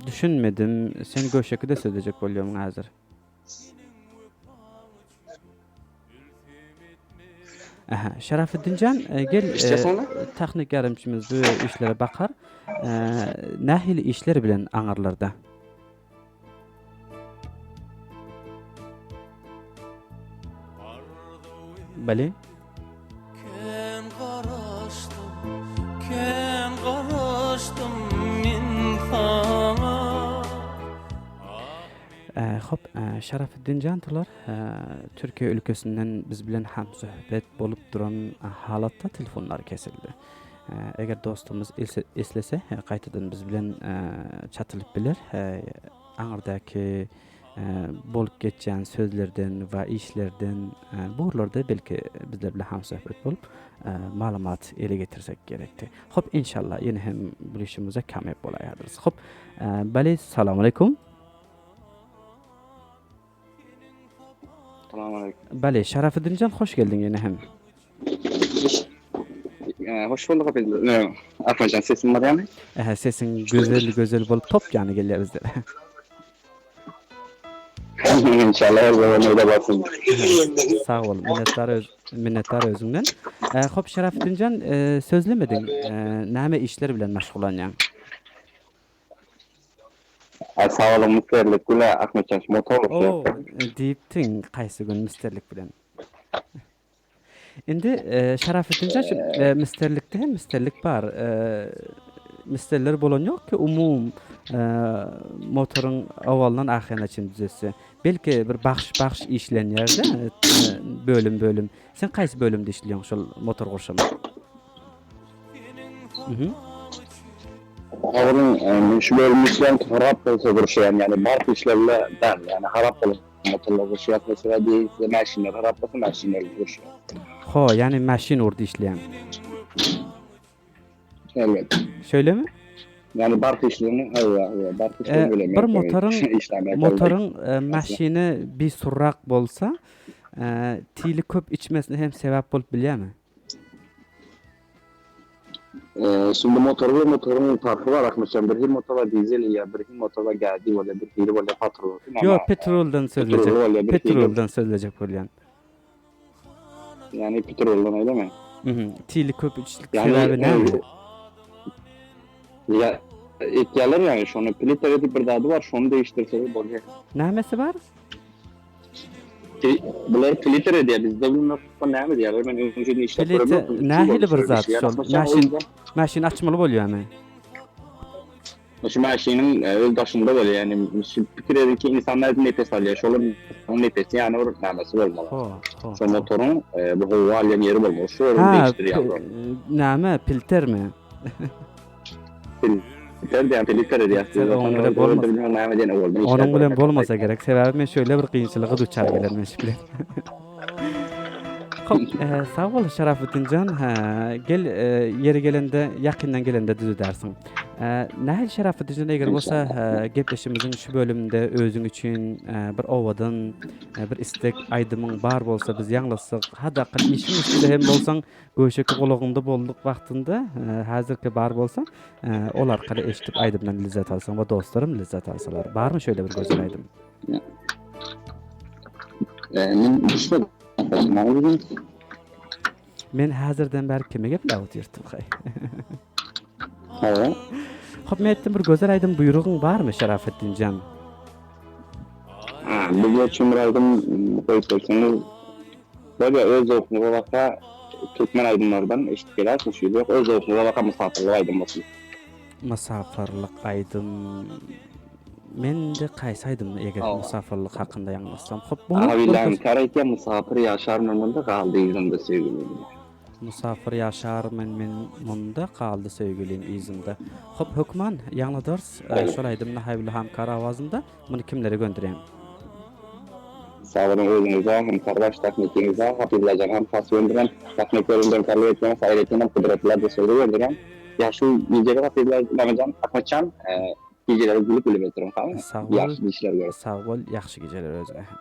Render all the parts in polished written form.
Düşünmedim. Sen göşekide sözlejek bolýaň häzir. Aha, Şerafeddinjan, e, gel e, tehnik ýardamçymyz bu işlere bakar. E, nähili işler bilen aňyrlarda? Bali. Kän garaşdym, kän garaşdym men saňa. Hop, Şerafeddin Jantular Türkiýe ülkesinden biz bilen hamsöhbet bolup duran halatda telefonlary kesildi. Eger dostumyz islese, gaýtadan biz bilen çatylyp biler. Aňyrdaky bolup geçýän sözlerden we işlerden bu ugurlarda belki bizler bilen hamsöhbet bolup maglumat ele getirsek gerekdi. Hop, inşallah ýene hem bu işimize kamýap bolaýadyrys. Hop, bali, salam aleýkum. Salam aleýkum. Bali, Şarafeddinjan hoş geldiň ýene hem. Hoş bulduk efendim. Ahmetjan sesim barýarmy? Ähä, sesiň gözel gözel bolup top ýany gelýär bizlere. İnşallah her zaman öyle bolsun. Sag bol, minnetdar öz minnetdar özüňden. Hop Şerafeddinjan, sözlemediň. Näme işler bilen meşgullanýaň? Sag boluň misterlik güle Ahmetjan şu motor O, diýipdiň kaýsy gün misterlik bilen. Indi Şerafeddin jan şu misterlikde hem misterlik bar. Misterler bolan ýok ki umum motoryň owalyndan ahyryna çenli düzetse. Belki bir bagş bagş işlenýär-de bölüm bölüm. Sen kaýsy bölümde işleýäň şol motor gurşama? Mhm. Onuň men şu bölümde işleýän harap bolsa gurşaýan ýagny bark işlerle däl ýagny harap bolan motorlar gurşaýas mesela diýeýin size maşynlar harap bolsa maşynlar gurşaýas. Ho ýagny maşyn urdy işleýän. Evet. Şeýlemi? Ýagny bark işlerini hawa hawa bark işlerini bilen. Bir motoryň motoryň maşyny bir surrak bolsa tili köp içmesine hem sebäp bolup bilýärmi? Şimdi motor bilen motoryň parhy bar Ahmetjan. Bir hil motor bar dizel ýa bir hil motor bar gazi bolýar, bir hili bolýar patrol. Ýok, petroldan sözlejek. Petroldan sözlejek bolýan. Ýani petroldan öýlemi? Mhm. Tili köp içlik sebäbi näme? Ýa etýärler ýani şony plita edip bir zady bar, şony değiştirseler bolýar. Nämesi bar? Bular pliter edýär, bizde bilmek bu näme diýýärler, men öňjeden işläp göremok. Pliter nähili bir zat şol? Maşyn, maşyn açmaly bolýarmy? Şu maşynyň e, öz daşynda bolýar, ýani şu pikir edin ki insanlar nefes alýar, şolar nefesi ýani bir nämesi bolmaly. Şo motoryň e, bu howa alýan ýeri bolmaly, şu ýeri değişdirýär. Näme, filtermi? Filter diýen filter edýär. Onuň bilen bolmasa. Onuň bilen bolmasa gerek. Sebäbi men şöyle bir kynçylyga duçar gelen men şu bilen. Hop, e, sag bol Şerafetdinjan. Gel e, ýeri gelende, ýakyndan gelende düzedersiň. E, nähili Şerafetdinjan eger bolsa e, gepleşigimiziň şu bölüminde özüň üçin e, bir owadan e, bir istek aýdymyň bar bolsa biz ýaňlasak, hadaky işiň üstünde hem bolsaň Göşeki gulagyňda bolduk wagtynda häzirki bar bolsa ol arkaly eşidip aýdymdan lezzet alsaň we dostlarym lezzet alsalar. Barmy şeýle bir gözel aýdym? Men düşmedim. Men häzirden bäri kime gepläp otyrtym haý. Hawa. Hop men aýtdym bir gözel aýdym buýrugyň barmy Şerafetdinjan? Bizler üçin bir aýdym goýup berseňiz Bolýa öz zowkuňyza baka türkmen aýdymlardan eşidip gelersiň şu ýok öz zowkuňyza baka mysapyrlyk aýdym bolsun. Mysapyrlyk aýdym mende kaýsy aýdym eger mysapyrlyk hakynda ýaňlasam hop bolar. Abillahi inkar aýtýa mysapyr ýaşar men munda galdy yzymda söýgülim. Mysapyr ýaşar men men munda galdy söýgülim yzymda. Hop hökman ýaňladarys şol aýdymyny Haýbly Hamkar awazynda. Muny kimlere gönderýäň? Sag boluň özüňize hem kardaş zähmetiňize Hafiz hem has gönderýän zähmet ýolundan karlyk etýäňiz aýratynam Kudratullah Resuly gönderýän ýaşuly gijeler Hafiz Mamajan Ahmetjan gijeleri gülüp gülüp oturyň sagmy Sag bol ýagşy düşler görüp. Sag bol ýagşy gijeler özüňe hem.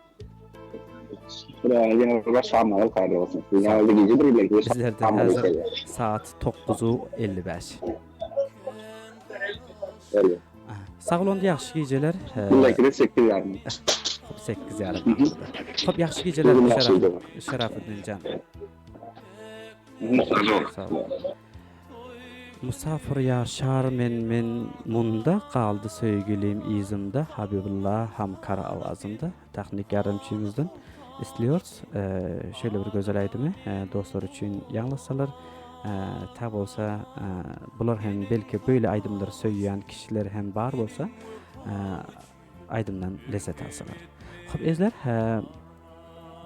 Hudaýyň ýene bir şammaňyz haýyrly bolsun. Siziň ýanyňyzda gijedir belki Bizlerde häzir saat 9-u 55. Bolýar. Sag bol onda ýagşy gijeler. Bundakide 8 ýarym. Hop 8 ýarym. Hop ýagşy gijeler Şerafeddinjan. Sag bol. Musafir ýaşar men men munda galdy söýgülim yzymda Habibulla Hamkar awazynda tehnik ýardamçymyzdan isliyoruz şeýle bir gözel aýdymy dostlar üçin ýaňlasalar ta bolsa bular hem belki böyle aýdymlary söýýän kişiler hem bar bolsa aýdymdan lezzet alsalar. Hop ezler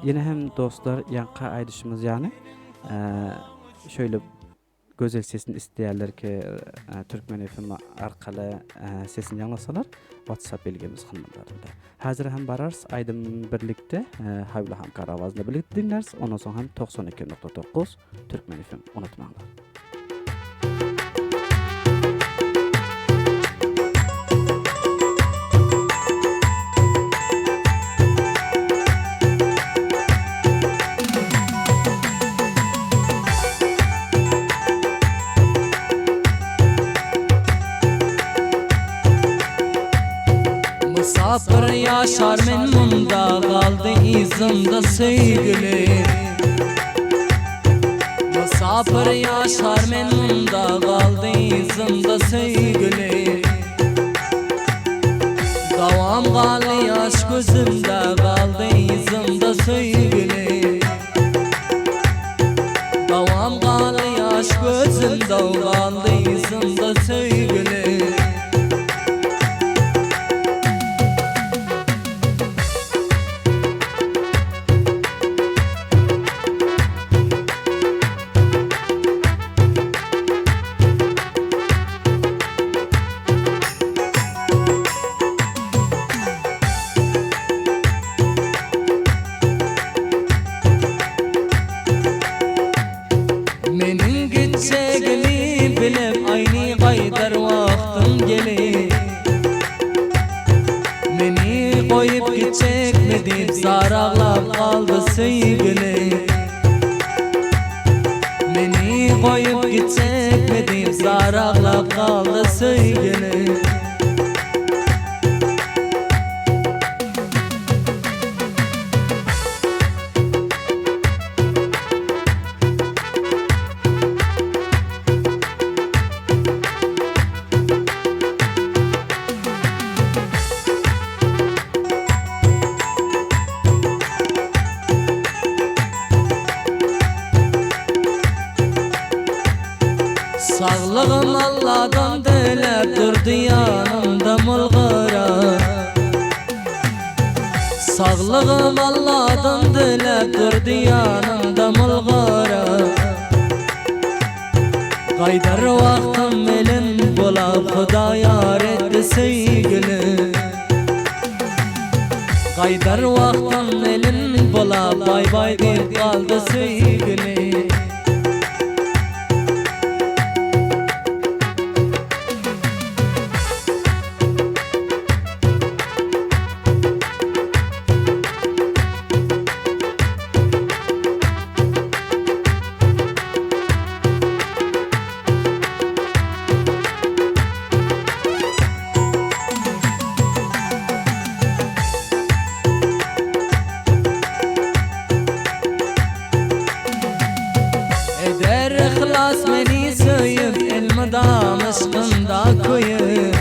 ýene hem dostlar ýaňky aýdyşymyz ýaly şöyle gözel sesini isleýärler ki Türkmen FM arkaly sesini ýaňlasalar WhatsApp belgimiz hyzmatlarynda. Häzir hem bararys aýdym birlikde Haýbula Hamkar awazynda birlikde diňläris. Ondan soň hem 92.9 Türkmen FM unutmaňlar. Mysapyr ýaşar men munda galdy yzymda söýgüli Mysapyr ýaşar men munda galdy yzymda söýgüli Dawam galdy ýaş gözümde galdy yzymda söýgüli Dawam galdy ýaş gözümde galdy yzymda söýgüli Meniň gitjegimi bilip aýny gaýdar wagtyň gelip Meni goýup gitjekmi diýip zar aglap galdy söýgüli Meni goýup gitjekmi diýip zar aglap galdy söýgüli. Saglygym Alladan diläp durdy ýanymda mylgyra. Saglygym Alladan diläp durdy ýanymda mylgyra. Gaýdar wagtym elin bulap Hudaý ýar etdi söýgüli. Gaýdar wagtym elin bulap baý-baý diýip galdy söýgüli. Eder yhlas meni söýüp elmydam yşkynda köýüp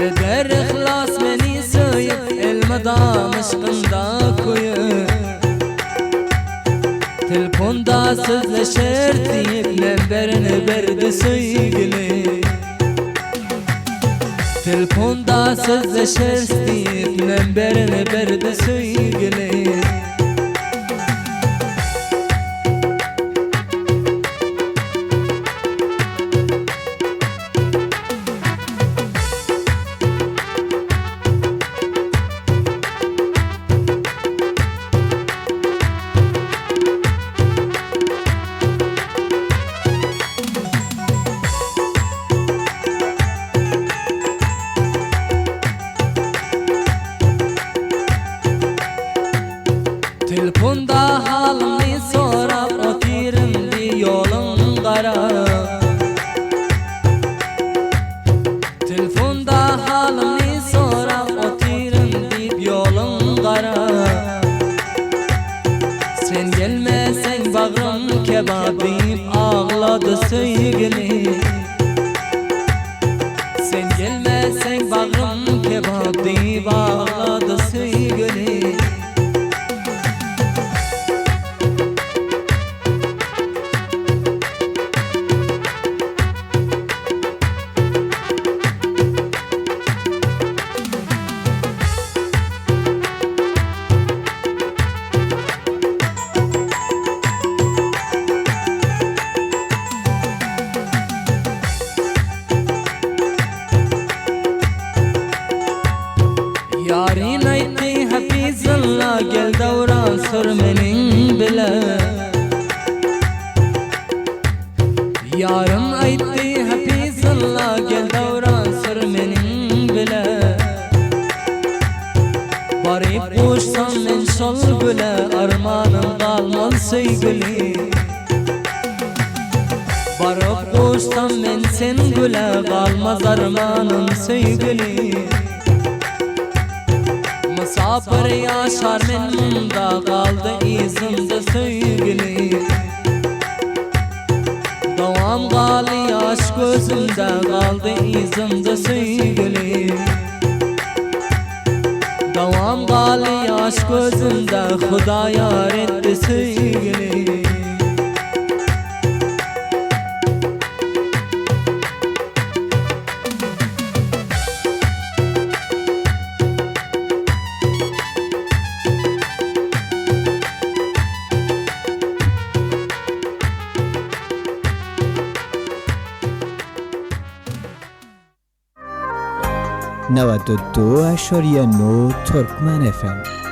Eder yhlas meni söýüp elmydam yşkynda köýüp Telponda sözleşer diýip nemberini berdi söýgüli Telponda sözleşers diýip nemberini berdi söýgüli. Telefonda halymy sorap otyryn diýip ýoluň gara. Sen gelmeseň bagrym kebap diýip aglady söýgüli. Sen gelmeseň bagrym kebap diýip aglady söýgüli. Ýaryn aýtdy Hafyzylla gel döwran sür meniň bile. Ýarym aýtdy Hafyzylla gel döwran sür meniň bile. Baryp guşsam men şol güle armanym galmaz söýgüli. Baryp guşsam men sen güle galmaz armanym söýgüli. Mysapyr ýaşar men munda galdy yzymda söýgüli. Dowam galy ýaş gözümde galdy yzymda söýgüli. Dowam galy ýaş gözümde Huda ýar etdi söýgüli. 92.9 Türkmen FM.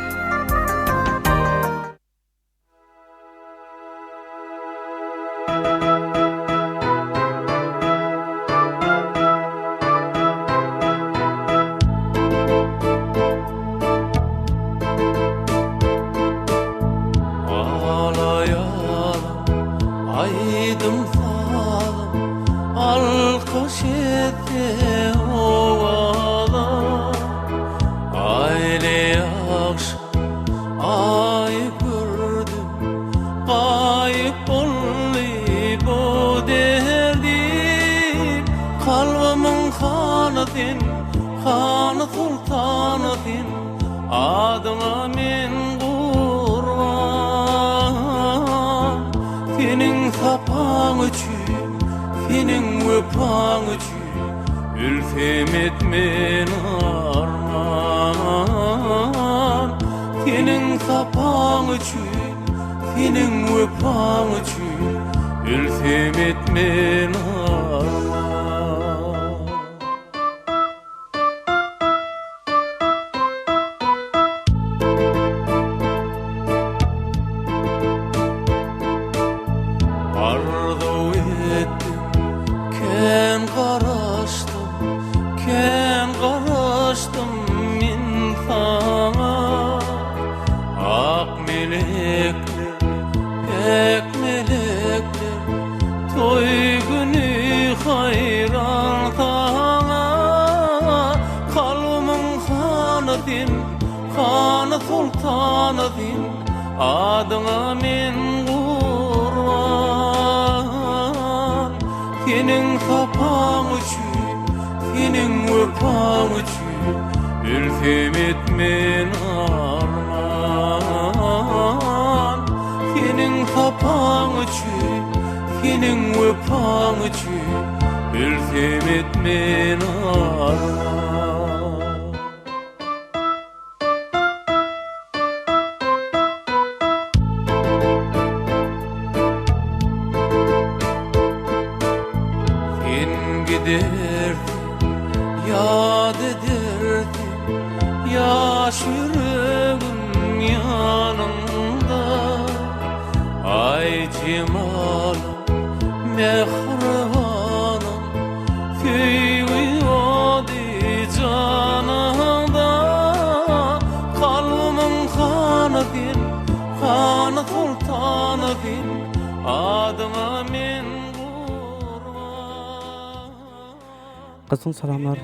Gyzgyn salamlar.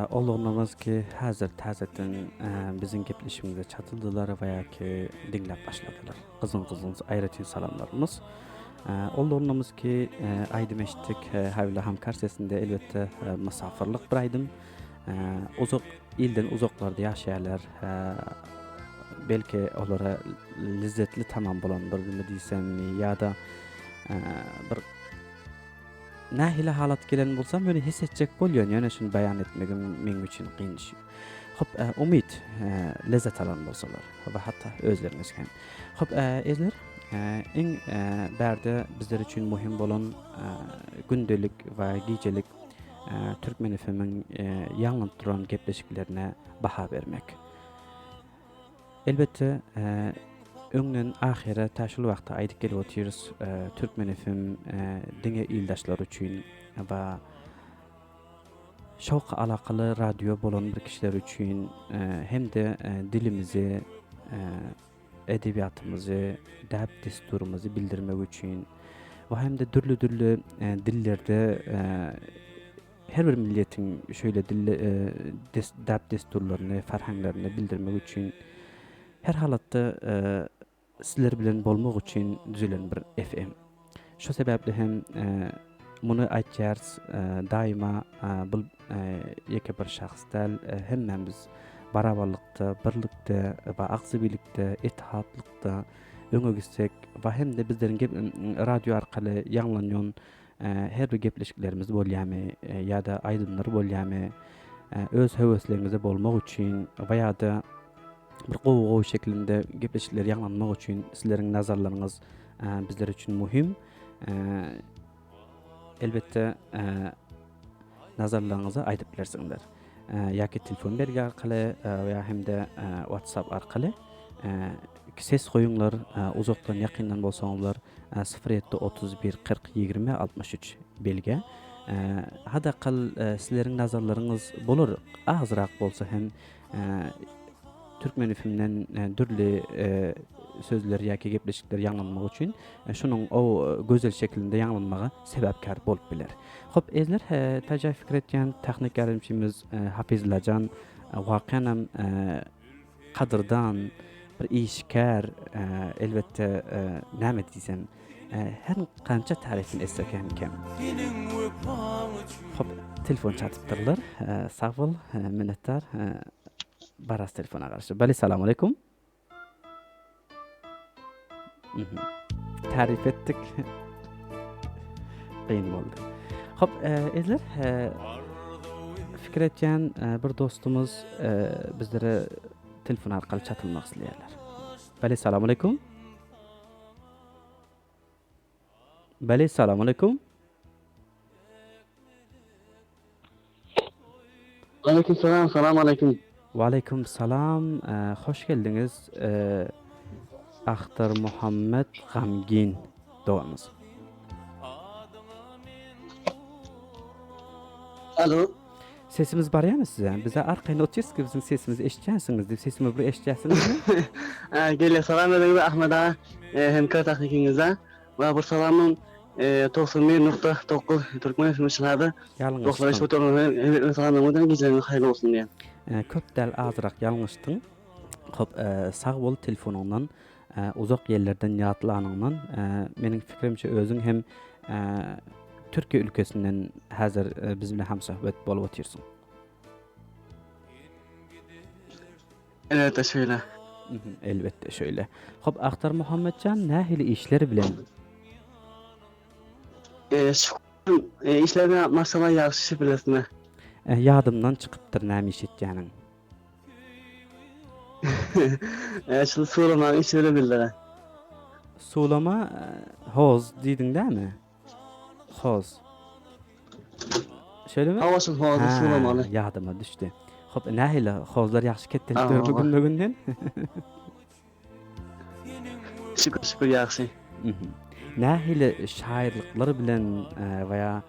Oglanlarymyz ki häzir täzeden biziň gepleşigimize çatyldylar we ýa-ki diňläp başladylar. Gyzgyn gyzgyn aýratyn salamlarymyz. Oglanlarymyz ki aýdym eşitdik. Haýwla Hamkar sesinde elbetde mysafyrlyk bir aýdym. Uzak ilden uzaklarda ýaşaýarlar. Belki olara lezzetli tamam bolandyrmy diýsemmi ýa-da bir Nähili halat gelen bolsam ýöne his etjek bolýan ýöne şuny beýan etmegim meň üçin kyn düşýär. Hop umyt lezzet alan bolsalar we hatda özleriňiz hem. Hop ezler iň bärde bizler üçin muhim bolan gündelik we gijelik Türkmen FM-iň ýaňlanyp duran gepleşiklerine baha bermek. Elbetde, öňden ahyra tä şul wagta aýdyp gelip otyrys, Türkmen FM diňe ildaşlar üçin we şowka alakaly radio bolan bir kişiler üçin hem-de dilimizi, edebiýatymyzy, däp-dessurymyzy bildirmek üçin we hem-de dürli-dürli dillerde Her bir milletiň şeýle dil däp-dessurlaryny, farhaňlaryny bildirmek üçin her halatda sizler bilen bolmak üçin düzülen bir FM. Şo sebäpli hem muny aýtýarys, daýyma bul ýeke bir şahs däl, hemmämiz barabarlykda, birlikde we agzybirlikde, etihatlykda öňe gitsek we hem-de bizleriň radio arkaly ýaňlanýan Her bir gepleşiklerimiz bolýamy ýa-da aýdymlar bolýamy öz höwesleriňizde bolmak üçin we ýa-da bir gowy gowy şeklinde gepleşikler ýaňlanmak üçin sizleriň nazarlaryňyz bizler üçin muhim. Elbetde nazarlaryňyzy aýdyp bilersiňler. Ýa-ki telefon belgi arkaly ýa hem-de WhatsApp arkaly ses goýuňlar uzakdan ýakyndan bolsaňyzlar 07 31 40 20 63 belgä. Hadakal sizleriň nazarlaryňyz bolar azrak bolsa hem Türkmen filmden dürli sözler ýa-ki gepleşikler ýaňlanmagy üçin şunuň o gözel şeklinde ýaňlanmaga sebäpkär bolup biler. Hop, ezler, täjä pikir etýän tehnik ýardamçymyz Hafizlajan wakanam gadyrdan bir işgär, elbetde näme diýsem, her gança tarypyny etsek hem kem. Hop, telefon çatypdyrlar. Sag bol, minnetdar. Baras telefona garşy. Bali, salam aleýkum. Taryp etdik. Kyn boldy. Hop, ezler, fikir etýän bir dostumyz bizlere telefon arkaly çatylmak isleýärler. Bali, salam aleýkum. Bali, salam aleýkum. Aleýkum salam, salam aleýkum. Waleýkum salam, hoş geldiňiz Ahtar Muhammet Gamgin doganymyz. Alo. Sesimiz barýarmy size? Bize arkaýyn otyrski biziň sesimizi eşitýänsiňiz diýip sesimi bir eşitýärsiňizmi? Gelýär salam özüňize Ahmet aga hemkar tahnikiňize. We bir salamym 91.9 Türkmen FM şyhada. Dostlar eşidip oturanlara hemmetine salamlarymyz bilen gijäňiz haýyrly bolsun diýýän. Köp däl azrak ýalňyşdyň. Hop sag bol telefonyňdan uzak ýerlerden ýatlanyňdan meniň pikrimçe özüň hem Türkiýe ülkesinden häzir biz bilen hamsöhbet bolup otyrsyň. Elbetde şeýle. Elbetde şeýle. Hop Ahtar Muhammetjan nähili işler bilen? E, şu e, işler bilen maşgala ýagşy bilesine. E, ýadymdan çykypdyr näme iş etýäniň. E, şul suwlamaň işleri bildire. Suwlama e, hoz diýdiň dämi? Hoz. Şeýlemi? Hawa şul hozy suwlamaly. Ýadyma düşdi. Hop, nähili hozlar ýagşy ketdelip durmy günbe-günden? Şükür, şükür ýagşy. Nähili şaýyrlyklar bilen we ýa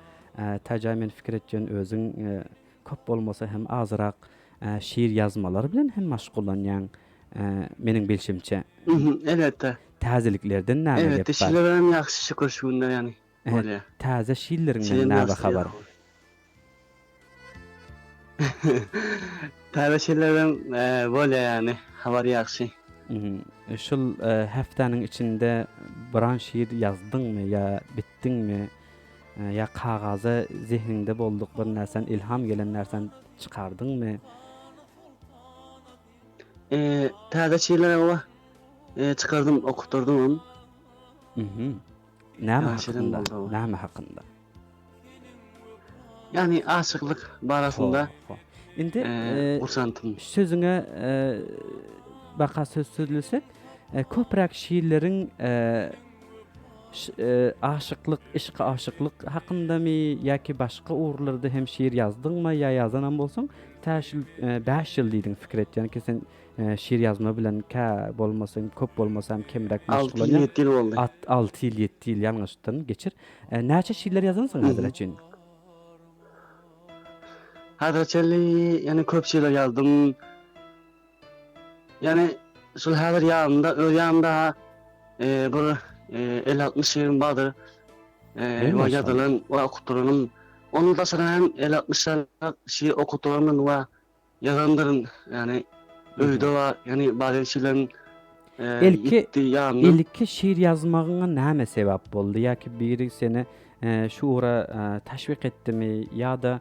Täjä men pikir etýän özüň köp bolmasa hem azyrak şiir ýazmalar bilen hem maşgullanýaň meniň bilşimçe. Elbetde. Täzeliklerden näme gep bar? Elbetde şiirler hem ýagşy şükür şu günler ýagny bolýar. Täze şiirleriňden näme habar? Täze şirlerem bolýar ýany, habar ýagşy. Şul hepdäniň içinde biran şiir ýazdyňmy ýa bitdiňmi ýa kagaza zehniňde boldyk bir närsän ilham gelen närsän çykardyňmy? Täze şiirler hawa çykardym okutdyrdymam. Näme hakynda? Näme hakynda? Ýagny aşyklyk barasynda Indi gursantym. Sözüňe baka söz sözlesek, köpräk şiirleriň aşyklyk, yşky aşyklyk hakyndamy ýa-ki başga ugurlarda hem şiir ýazdyňmy ýa ýazanam bolsaň, tä şu 5 ýyl diýdiň pikir etýän ki sen şiir ýazma bilen kä bolmasa, köp bolmasa hem kemräk meşgullanýaň. 6 ýyl, 7 ýyl boldy. 6 ýyl, 7 ýyl ýalňyşdan geçir. Näçe şiirler ýazansyň häzire çen? Häzire çenli ýani köp şiirler ýazdym. Ýani şul häzir ýanymda, öz ýanymda bir 50-60 şiirim bardyr. We ýazylan we okutdyranym. Onuň daşary hem 50-60 şiir okutdyranmyn we Ýazandyryn ýani öýde bar ýani bazen şiirlerim Ilki ilki şiir ýazmagyňa näme sebäp boldy ýa-ki biri seni şu ugra teşwik etdimi ýa-da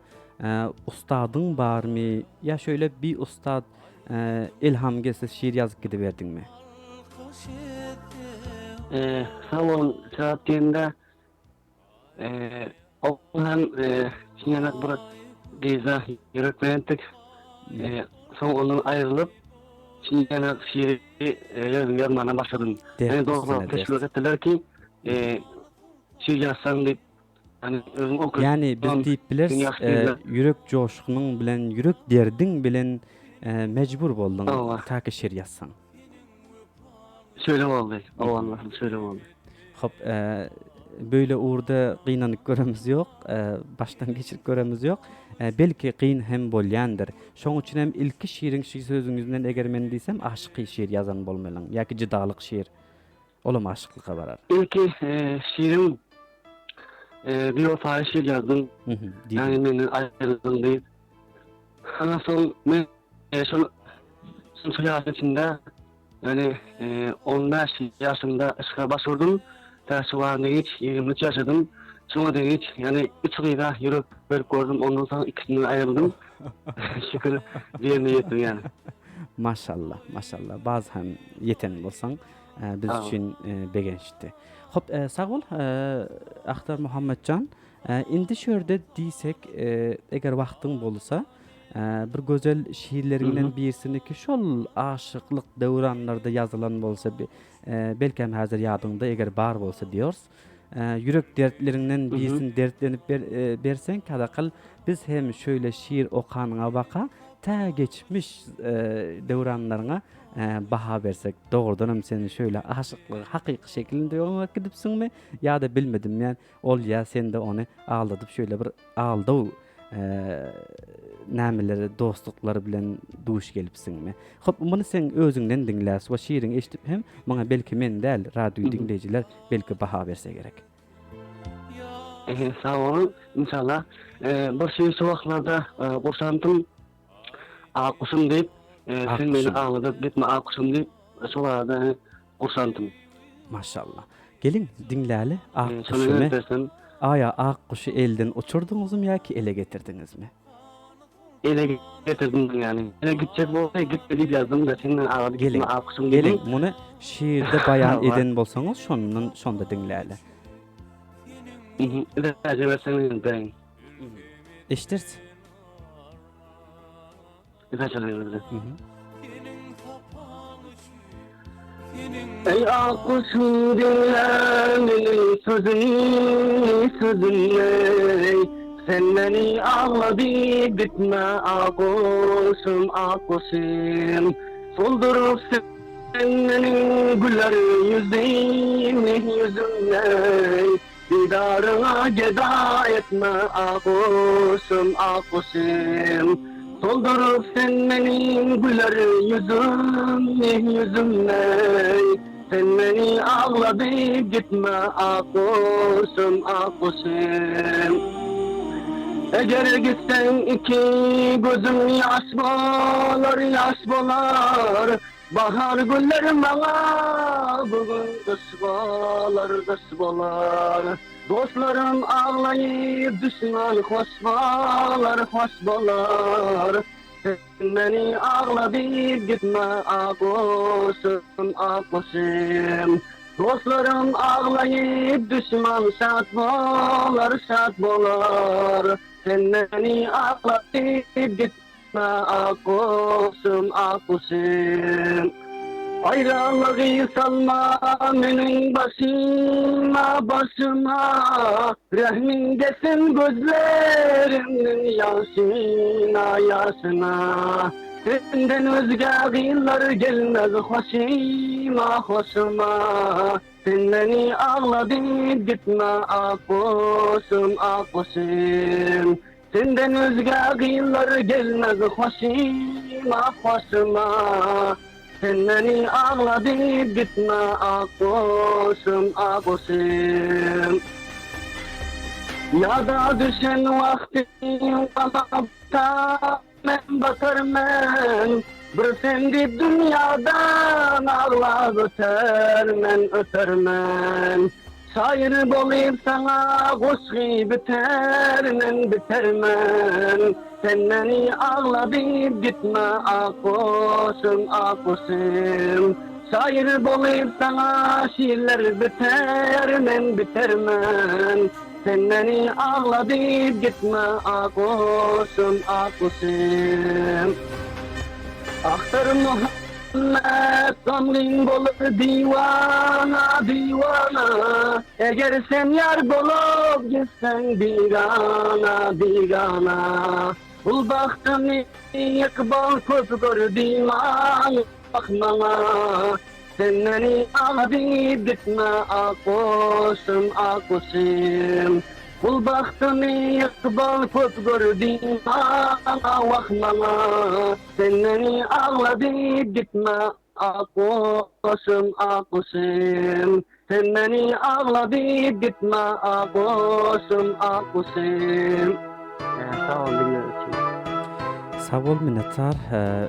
ustadyň barmy ýa şöyle bir ustad ilham gelse şiir ýazyp gidiberdiňmi? Sag boluň sebäp diýende Ol hem çiňenek bir gyza ýürek beripdik. Soň ondan aýrylyp, çiňenek şiri özüm ýazmana başladym. Meni dostlar teşwik etdiler ki, şiir ýazsaň diýip. Ýani özüň okyp. Ýani biz diýip bileris, ýürek joşgunyň bilen, ýürek derdiň bilen mejbur bolduň ta ki şiir ýazsaň. Şeýle boldy. Owanlar şeýle boldy. Hop, böyle ugurda gynanyp göremiz ýok, başdan geçirip göremiz ýok. Belki gyn hem bolýandyr. Şoň üçin hem ilki şiriň şu sözüňizden eger men diýsem aşyky şir ýazan bolmalyň ýa-ki jydalyk şir. Olam aşyklyka barar. Ilki şiriň biwepaýy şir ýazdym. Ýagny menden aýryldyň diýip. Ondan soň men şol şol ýaşyň içinde ýagny 15 ýaşymda yşka baş urdum. Tä şu wagta hiç 23 ýaşadym. Şoňa deňiç, ýagny üç gyza ýürek berip gördüm, ondan soň ikisinden aýryldym. Şükür diýenine ýetdim ýagny. Maşallah, maşallah. Baz hem ýeten bolsaň biz üçin begençdi. Hop, sag bol, Ahtar Muhammetjan. Indi şu ýerde diýsek, eger wagtyň bolsa, bir gözel şiirleriňden birisini ki şol aşyklyk döwranlarda ýazylan bolsa, belkem häzir ýadyňda eger bar bolsa diýors. Ýürek dertleriňden birisini dertlenip berseň, kadakal biz hem şöýle şiir okanyňa baka tä geçmiş döwranlaryňa baha bersek. Dogrudanam sen şöýle aşyklygy hakyky şekilinde öňe gidipsiňmi ýa-da bilmedim men. Ol ýa sende ony aldadyp şeýle bir aldaw nämeleri dostluklar bilen duş gelipsiňmi? Hop muny sen özüňden diňläs we şiriňi eşidip hem muňa belki men däl radio diňleýjiler belki baha berse gerek. Ehe sag boluň inşallah bir şiir şu wagtlarda gurşandym Ak guşum diýip sen meni agladyp gitme ak guşum diýip şol arada Gurşandym. Maşallah. Geliň diňläli ak guşumy. Aýa ak guşy elden uçurdyňyzmy ýa ki ele getirdiňizmi? Ele getirdim ýani. Ele gitjek bolsa gitme diýip ýazdym da senden agady gitme ak guşum diýdim. Geliň muny şiirde baýan eden bolsaňyz şondan şonda diňläli. Ijazat berseňiz bereýin. Eşdiris. Eý ak guşum diňle meniň sözümi sözümi Sen meni agladyp gitme ak guşum ak guşum Solduryp sen meniň güler ýüzümi ýüzümi Didaryňa geda etme ak guşum, ak guşum. Solduryp sen meniň güler ýüzümi, ýüzümi. Sen meni agladyp gitme ak guşum, ak guşum. Eger gitseň iki gözüm ýaş bolar, ýaş bolar. Bahar günleri maňa bu gün gyş bolar, gyş bolar. Dostlarym aglaýyp düşman hoş bolar, hoş bolar. Sen meni agladyp gitme akguşum, akguşum. Dostlarym aglaýyp düşman şat bolar, şat bolar. Sen meni agladyp gitme akguşum, akguşum. Aýralygy salma meniň başyma, başyma. Rehmiň gelsin gözlerimniň ýaşyna, ýaşyna. Senden özge gyzlar gelmez hoşuma, hoşuma. Sen meni agladyp gitme akguşum, akguşum. Senden özge gyzlar gelmez hoşuma, hoşuma. Sen meni agladyp gitme akguşum, akguşum. Ýada düşen wagtyň gama batar. Men batar men Bir sen diýip dünýadan aglap öter men öter men Şaýyr bolyp saňa goşgy biter men biter men Sen meni agladyp gitme ak guşum ak guşum Şaýyr bolyp saňa şirler biter men biter men Sen meni agladyp gitme akguşum akguşum Ahtar Muhammet gamgyn bolup diwana diwana Eger sen ýar bolup gitseň bigana bigana Bul bagtymy ykbal köp gördi maňa maňa Sen meni agladyp gitme akguşum akguşum Bul bagtymy ykbal köp gördi maňa wah maňa Sen meni agladyp gitme akguşum akguşum Sen meni agladyp gitme akguşum akguşum Sag bol diňleýän üçin. Sag bol minnetdar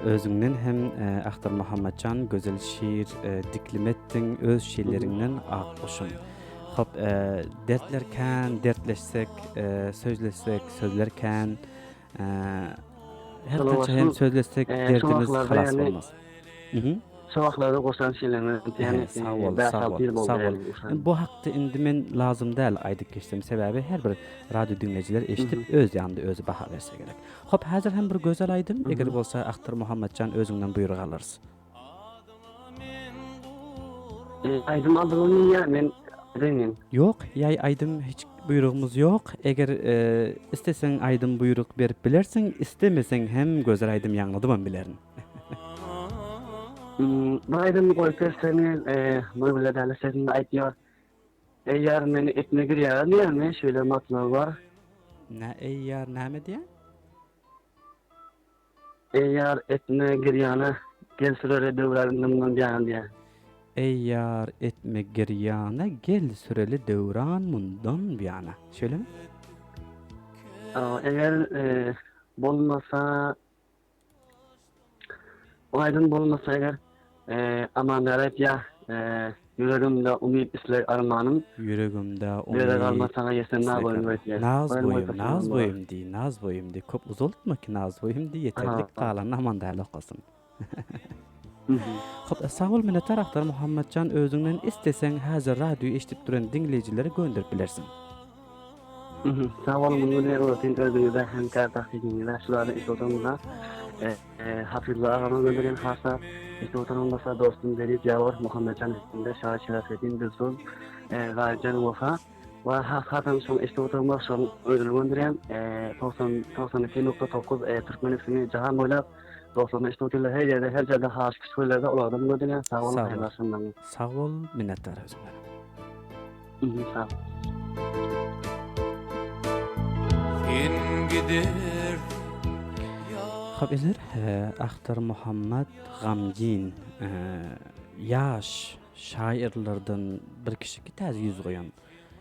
özüňden hem Ahtar Muhammetjan gözel şiir diklim etdiň öz şiirleriňden akguşum. Hop dertler kän dertleşsek sözleşsek sözler kän Her kaça hem sözleşsek derdimiz halas bolmaz. Şo wagtlarda goşan şeýleňi ýani sag bol, sag bol, sag bol. Bu hakda indi men lazym däl aýdyp geçsem, sebäbi her bir radio diňleýjiler eşidip öz ýanynda özi baha berse gerek. Hop, häzir hem bir gözel aýdym, eger bolsa Ahtar Muhammetjan özüňden buýruk alarys. Aýdym aldyňmy ýa men aýdaýyn? Ýok, ýaý aýdym hiç buýrugymyz ýok. Eger isleseň aýdym buýruk berip bilersiň, islemeseň hem gözel aýdym ýaňladybam bilerin. Bir aýdym goýup berseňiz, Nurgül däde sesinde aýtýar. Eý ýar meni etme girýär diýýärmi, şeýle matlaby bar. Nä eý ýar näme diýýär? Eý ýar etme girýana, gel süreli döwran mundan buýana diýýär. Eý ýar etme girýana, gel süreli döwran mundan buýana. Şeýlemi? Eger bolmasa O aýdym bolmasa eger Amanbäri aýtýar, Ýüregimde umyt isleg armanym. Ýüregimde umyt Bere galmaz saňa ýeten naz boýum aýtýar. Naz boýum, naz boýum diý, naz boýum diý. Köp uzaltma ki naz boýum diý, ýeterlik galanyny Amandäli okasyn. Hop, sag bol minnetdar Agtar Muhammetjan özüňden isleseň häzir radio eşidip duran diňleýjilere gönderip bilersiň. Sag boluň muny bilen uzatyn özüňize hem kärdeşligiňize şulardan eşidip oturanymyza Hafyzullah agama gönderýän hasa eşidip oturan bolsa dostum Zerit Ýawar Muhammetjan hem-de Şaý Şerafeddin Dilsuz Gaýypjan Wefa we has hasam şoň eşidip oturan bolsa şoň özüne gönderýän 92.9 Türkmen FM-i jahan boýlap dostlaryna eşidip otyrlar her ýerde her ýerde haş küçük olardan gönderýän sag boluň haýyrly agşamlar. Sag bol minnetdar özüňden. Sag. Sen gider. Hop iler Ahtar Muhammad Gamgin ýaş şaýyrlardan bir kişi täze ýüz goýan.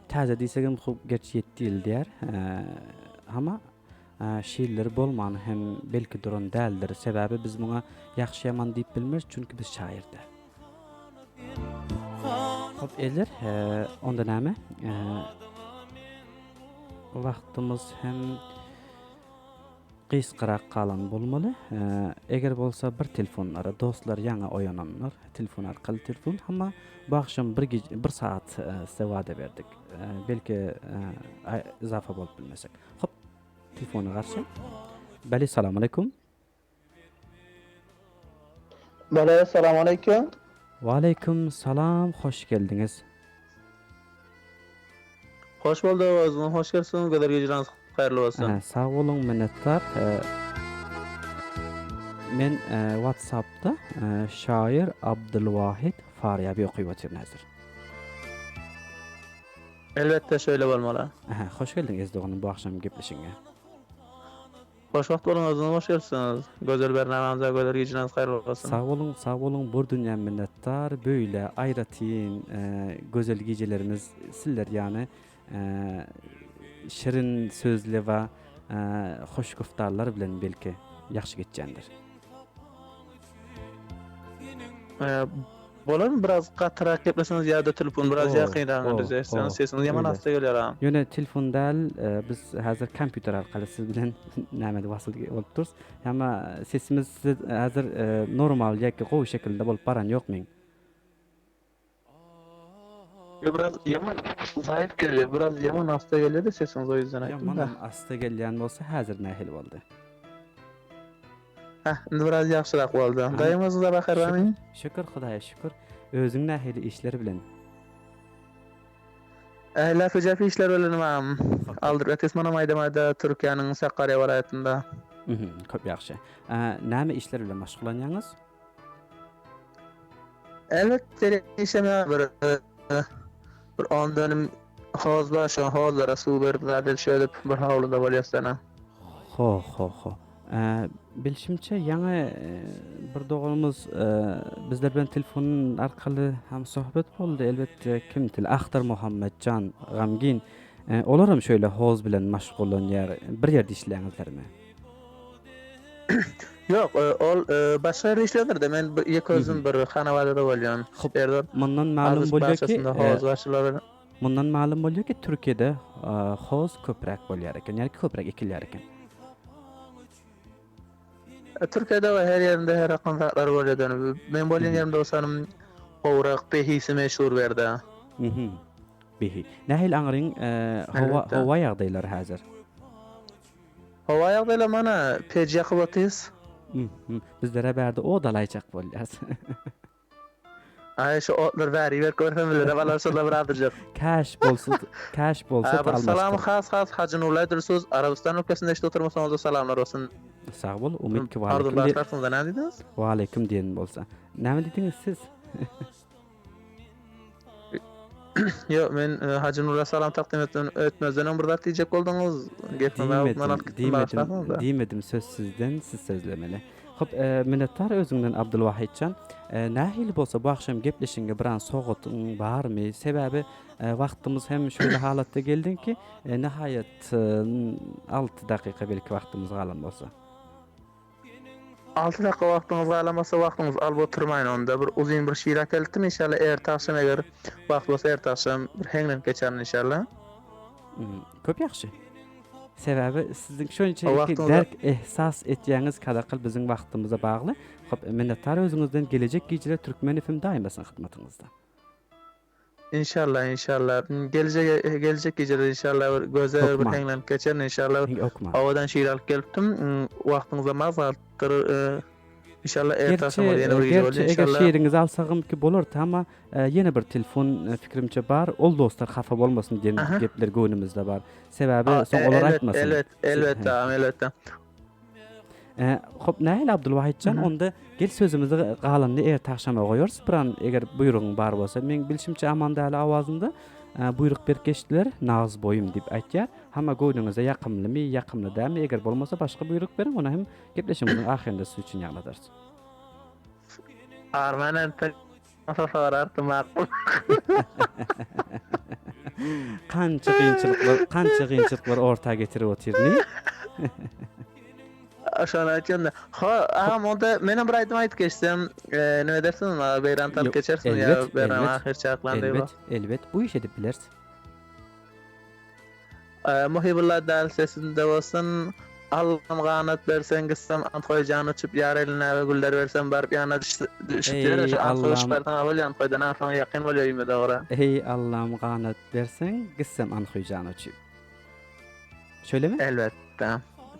Täze diýsegem hop geç ýetdi ýyl diýer. Hama. Şiirleri bolmany hem belki duran däldir. Sebäbi biz muňa ýagşy-ýaman diýip bilmeris, çünki biz şaýyr däl. Hop eller, onda näme? Wagtymyz hem gysgarak galan bolmaly. Eger bolsa bir telefonlara dostlar ýaňy oýananlar telefon arkaly telefon hamma bu agşam bir bir saat size wada berdik. Belki izafa bolup bilmesek. Hop telefona garşy. Beli salam aleýkum. Bele salam aleýkum. Waleýkim salam hoş geldiňiz. Hoş boldyk özüňiz hoş gelipsiňiz gözel gijäňiz haýyrly bolsun. Sag boluň minnetdar. Men WhatsAppda şaýyr Abdylwahit Farýaby okyp otyryn häzir. Elbetde şeýle bolmaly. Hoş geldiň eziz doganym bu agşam gepleşigiňe. Hoş wagt boluň özüňiz hoş gelipsiňiz gözel bernamamyza gözel gijäňiz haýyrly bolsun. Sag boluň sag boluň bur dünýä minnetdar böýle aýratyn gözel gijelerimiz sizler ýany şirin sözli we hoş güftarlar bilen belki ýagşy geçýändir. Bolarmy biraz gatyrak gepleseňiz ýa-da telefon biraz ýakynragyna düzetseňiz sesiňiz ýaman assa gelýär agam. Ýöne telefon däl biz häzir kompýuter arkaly siz bilen näme wasyl bolup durus. Ýa sesimiz size häzir normal ýa-ki gowy şekilde bolup baran ýok meň. Ýa biraz ýaman zaýyf gelýär biraz ýaman assa gelýär-de sesiňiz o ýüzden aýtdym-da. Ýamanam assa gelýän bolsa häzir nähili boldy? Heh, indi biraz ýagşyrak boldy. Daýym özüňize bakar barmy? Şükür Hudaýa şükür. Özüň nähili işler bilen? Ähli jäpi işler bilen mam. Aldyryp ýatyrys mana maýda-maýda Türkiýäniň Sakarýa welaýatynda. Mhm, köp ýagşy. Näme işler bilen maşgullanýaňyz? Elbetde işem ýa bir bir on dönüm hoz bar, şo hozlara suw berip zat edip şöýdüp bir howluda bolýas dana. Ho ho ho. Bilşimçe ýaňy bir doganymyz bizler bilen telefon arkaly hem sohbet boldy. Elbetde kim til Ahtar Muhammetjan Gamgin. Olar hem şöyle hoz bilen maşgullanýar. Bir ýerde işleýäňizlermi? Ýok, ol başga ýerde işleýändir-de, men ýeke özüm bir Hanabadada bolýan. Hop, mundan malum bolýar ki, hoz başlary. Mundan malum bolýar ki, Türkiýede hoz köpräk bolýar eken, ýagny köpräk ekilýär eken. Türkiýede we her ýerinde her hakan zatlar bolýar dönüp. Men bolýan ýerimde bolsa gowrak behisi meşhur bu ýerde. Mhm. Behi. Nähili aňryň howa howa ýagdaýlary häzir? Howa ýagdaýlary mana peji ýakyp otyrys. Mhm. Bizlere bärde ot alaýjak bolýas. Aý şu otlary bäri berip görsem bilerem alar şonda bir azajyk. Käş bolsa käş bolsa Bir salam has has Hajy Nurlaý Dürsüz Arabystan ülkesinde eşidip oturmasaňyzda salamlar bolsun. Sag bol Umyt ki Pardon başlarsyňyzda näme diýdiňiz? Waleýkim diýen bolsa. Näme diýdiňiz siz? Ýok men e, Hajy Nurla salam takdim etmeden ötmezden öň bir zat diýjek bolduňyz. Gepimi agzymdan alyp gitdim Diýmedim, diýmedim söz sizden siz sözlemeli. Hop, e, minnetdar özüňden Abdulwahitjan. E, nähili bolsa bu agşam gepleşigiňe biran sowgatyň barmy? Sebäbi e, wagtymyz hem şeýle halatda geldi ki, e, nihaýat e, 6 dakyka belki wagtymyz galan bolsa. 6 dakika wagtyňyz galan bolsa wagtyňyzy alyp oturmaýyn onda bir uzyn bir şiir äkeltdim inşallah erte agşam eger wagt bolsa erte agşam bir heňlenip geçerin inşallah. Köp ýagşy. Sebäbi siziň şonça iki derk ehsas etýäňiz kadakyl biziň wagtymyza bagly. Hop, minnetdar özüňizden gelejek gijeler Türkmen FM daýym siziň hyzmatyňyzda. Inşallah inşallah geljek geljek gijeler inşallah bir gözel bir heňlenip geçerin inşallah. Owadan şiir alyp gelipdim. Wagtyňyza maz galypdyr. Inşallah erte agşam ýene bir gije bolýar inşallah. Eger şiriňizi alsagym ki bolar ama ýene bir telefon fikrimçe bar. Ol dostlar hafa bolmasyn diýen gepler göwnümizde bar. Sebäbi soň olar aýtmasyn. Elbet elbetde agam elbetde. Hop nähili Abdulwahitjan onda gel sözümizi galanyny erte agşama goýarys biran eger buýrugyň bar bolsa. Meň bilşimçe Aman däli awazynda buýruk berip geçdiler Naz boýum diýip aýtýar. Hama göwnüňize ýakymlymy ýakymly dälmi eger bolmasa başga buýruk beriň ony hem Gepleşigimiziň ahyrynda siz üçin ýaňladarys. Arman entek sorardy makul. Kança kynçylyklar, kança kynçylyklar orta getirip otyr, ni? Şony aýtýan-da. Ho, agam onda menem bir aýdym aýdyp geçsem, e, nime edersiň, maňa beýran talyp geçersiň ýa beýran ahyr çaklan diýip. Elbet, elbet, bu iş edip bileris. E, Muhybulla dal sesinde bolsun. Allam ganat berseň gitsem Anthoý jan uçup ýar eline güller bersem baryp ýanyna düşüp ýöre şu Anthoý uçup barsaň a bolýa Anthoýdan aňsaň ýakyn bolýa öýüme dogry. Eý Allam ganat berseň gitsem Anthoý jan uçup. Şeýlemi? Elbetde.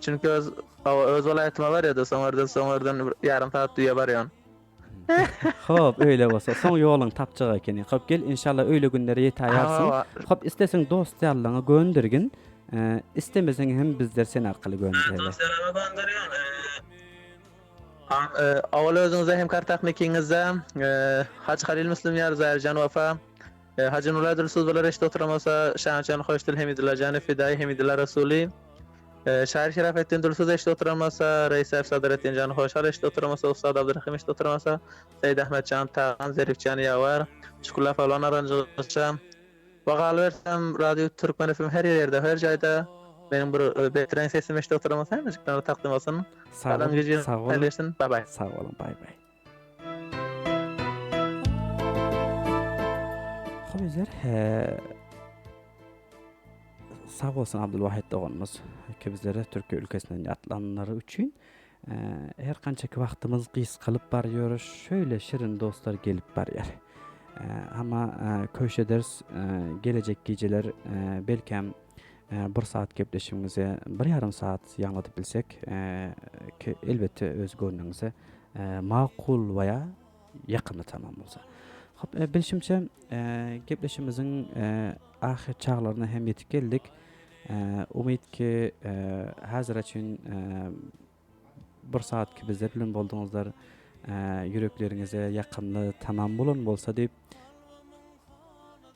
Çünki öz hawa öz welaýatyma barýada soň ordan soň ordan bir ýarym sagat düýe barýan. Hop öýle bolsa soň ýoluň tapjak ekeni. Hop gel inşallah öýle günlere ýetäýersiň. Hop isleseň dost ýarlaňa göndergin. Istemeseň hem bizler sen arkaly göndereli. Dost ýarama gönderýän. Owal özüňize hem kartahnikiňize Hajy Halil Müslim ýar Zaýarjan Wafa Hajy Nurla Dulsuz bolar eşit oturan bolsa Şahanşan Hoşdil Hemidulla Jany Fidaýy Hemidulla Rasuly Şaýyr Şerafetdin Dulsuz eşit oturan bolsa Reýsäp Sadretdin Jany Hoşal eşit oturan bolsa Ussat Abdurahym eşit oturan bolsa Seýit Ahmet Jan Tagan Zerif Jan Ýawar Şükürla Palwan Aranjygyça we galybersem Radio Türkmen FM her ýerde her jaýda meniň bir betreň sesim eşit oturan bolsa hemmejiklerine takdym bolsun. Sag bol, sag bol. Bye bye. Sag boluň, bye bye. Hop ezer, sag bolsun Abdulwahid doganymyz ki bizlere Türkiye ülkesinden ýatlanlary üçin her kançaki wagtymyz gysgalyp barýar, şöyle şirin dostlar gelip barýar. Ama köş ederiz gelecek gijeler belkem bir saat gepleşigimizi bir ýarym saat ýaňladyp bilsek ki elbetde öz göwnüňize makul we ýa ýakymly tamam bolsa. Hop, e, bilşimçe e, gepleşimiziň e, ahyr çaglaryna hem ýetip geldik. E, umyt ki e, häzir üçin e, bir saat ki bizler bilen bolduňyzlar. E, ýürekleriňize ýakymly tamam bolan bolsa diýip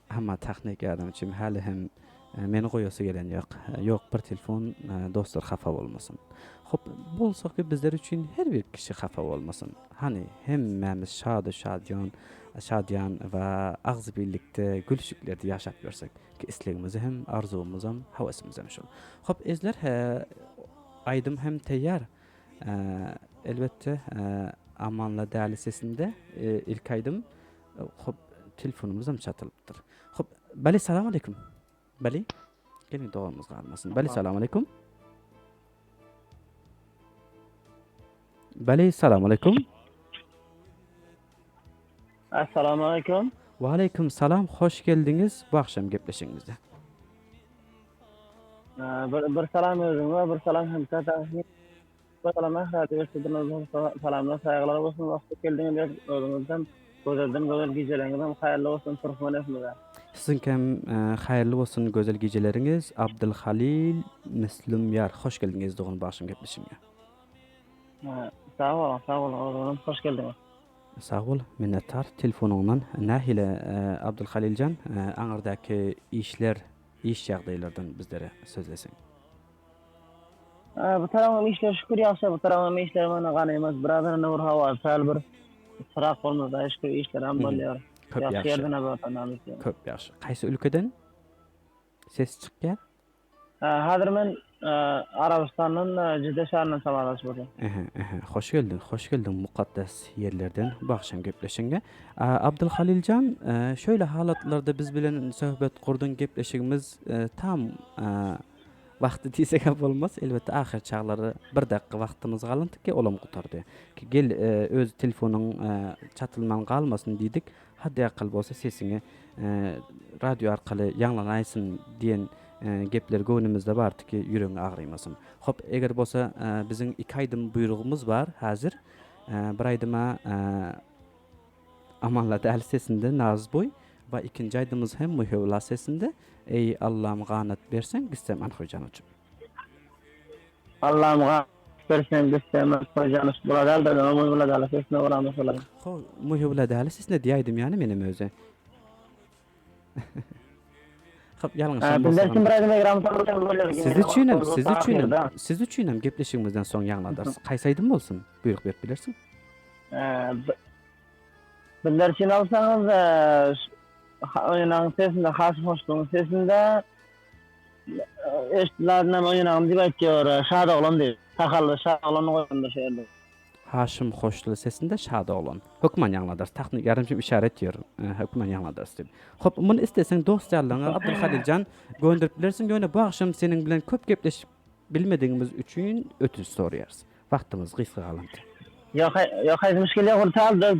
Amma tahnik ýardamçym häli hem meni goýasy gelen ýok. Ýok bir telefon dostlar hapa bolmasyn. Hop bolsa ki bizler üçin her bir kişi hapa bolmasyn. Hany hemmämiz şady şadyýan şadyýan we agzybirlikde gülşüklerde ýaşap ýörsek. Ki islegimiz hem arzuwymyzam höwesimiz hem şol. Hop ezler aýdym hem teýýar. Elbetde Amanla däli sesinde ilki aýdym Hop, telefonumyzam çatylypdyr. Hop, bali salam aleyküm. Bali. Gelin doganymyz galmasyn. Bali salam aleyküm. Bali salam aleyküm. Assalamu aleyküm. Ve aleyküm salam. Hoş geldiňiz bu akşam gepleşigimizde. Bir, bir salam özüňe, bir salam hemka Salam ähli eşidiniz salamlar saýgylar bolsun wagty geldiňiz özüňizden gözelden gözel gijeleriňizem haýyrly bolsun Türkmen efmize. Siziňkem haýyrly bolsun gözel gijeleriňiz Abdylhalyl Müslümýar hoş geldiňiz dogan bagşym gepleşigine. Sag boluň sag boluň özüňizem hoş geldiňiz. Sag bol minnetdar telefonyňdan nähili Abdylhaliljan aňyrdaky işler iş ýagdaýlardan bizlere sözleseň. Bu tarapam işler şükür ýagşy, bu tarapam işler mana ganymat. Biraz indi bir howa sähel bir yrak bolmasa şükür işler hem bolýar. Köp Ýagşy ýagşy. ýerden habar alýar. Köp ýagşy. Haýsy ülkeden ses çykýar? Häzir men Arabystandan Jidde şäherinden habarlaşyp otyryn. Ähä, ähä. Hoş geldiň, hoş geldiň mukaddes ýerlerden bu agşam gepleşiňe. Abdylhaliljan, şöyle halatlarda biz bilen söhbet gurduň gepleşigimiz tam Wagty diýsegem bolmaz. Elbetde ahyr çaglary bir dakika wagtymyz galyndy ki olam gutardy. Ki gel öz telefonyň çatylman galmasyn diýdik. Haddy akal bolsa sesiňi radio arkaly ýaňlanaýsyn diýen gepler göwnümizde bardy ki ýüregiň agrymasyn. Hop eger bolsa biziň iki aýdym buýrugymyz bar häzir. Bir aýdyma Amanla däli sesinde Nazboý we ikinji aýdymyz hem Muhewla sesinde Eý Allam ganat berseň gitsem Anhoýjan uçup. Allam ganat berseň gitsem Anhoýjan uçup bolar däldir men Muhewla däli sesine bolan bolsalar. Ho Muhewla däli sesinde diýäýdim ýany menem özi. Hop ýalňyşam Bizler bolsa. üçin biraz egram bolýar. Siz üçinem siz üçinem siz üçinem gepleşigimizden soň ýaňladarys. Haýsy aýdym bolsun buýruk berip bilersiň. Bizler üçin alsaňyz, oýnaň sesinde, has hoşlugyň sesinde. Eşitdiler näme oýnagym diýip aýtýar, Şad oglan diýip. Sakally Şad oglany goýandyr şu ýerde. Haşym Hoşdil sesinde Şad oglan. Hökman ýaňladarys. Tahnik ýardamçym işaret etýär. Hökman ýaňladarys diýip. Hop, muny isleseň dost ýarlaryňa Abdulhalil jan gönderip bilersiň, ýöne bu agşam seniň bilen köp gepleşip bilmedigimiz üçin ötünç soraýarys. Wagtymyz gysga galandy. Ýok, ýok, haýsy müşgil ýok, ol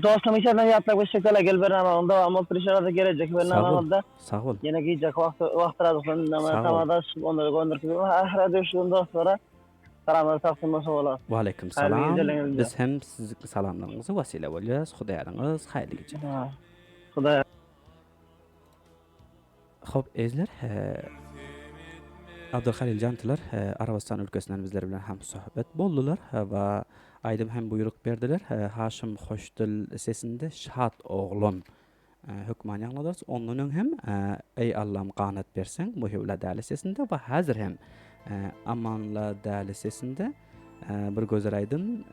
dostum içerden ýatlap geçjek däl, gel bernamanyň dowamy bolup dur inşallah gelejek bernamamyzda. Sag bol. Ýene gijeki wagty wagtyrazykdan tamada çykyp onlara gönderip ahyra duşuşan dostlara salamlar sagsin bolsa bolar. Waleýkim salam. Biz hem siziň salamlaryňyza wesile bolýas. Hudaýaryňyz haýyrly gije. Hudaý. Hop ezler Abdulhalil Jantylar Arabystan ülkesinden bizler bilen hem söhbet boldular we aýdym hem buýruk berdiler. Haşym Hoşdil sesinde Şat oglan hökman ýaňladarys. Ondan öň hem Eý Allam ganat berseň Muhibla Däli sesinde we häzir hem Amanla Däli sesinde bir gözel aýdym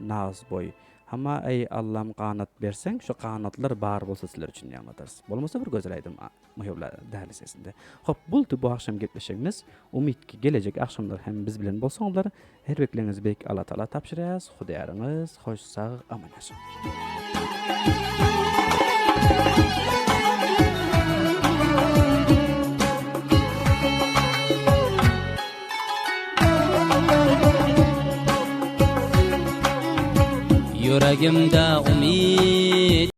Naz boý. Hama eý Allam ganat berseň şu ganatlar bar bolsa sizler üçin ýaňladarys. Bolmasa bir gözel aýdym Muhibla Däli sesinde. Hop boldy bu agşam gepleşigimiz. Umyt ki gelejek agşamlar hem biz bilen bolsaňyzlar. Her bekleňizi beýik Alla Taala tabşyrýas. Hudaýaryňyz hoş sag aman ýaşaň. Ýüregimde umyt.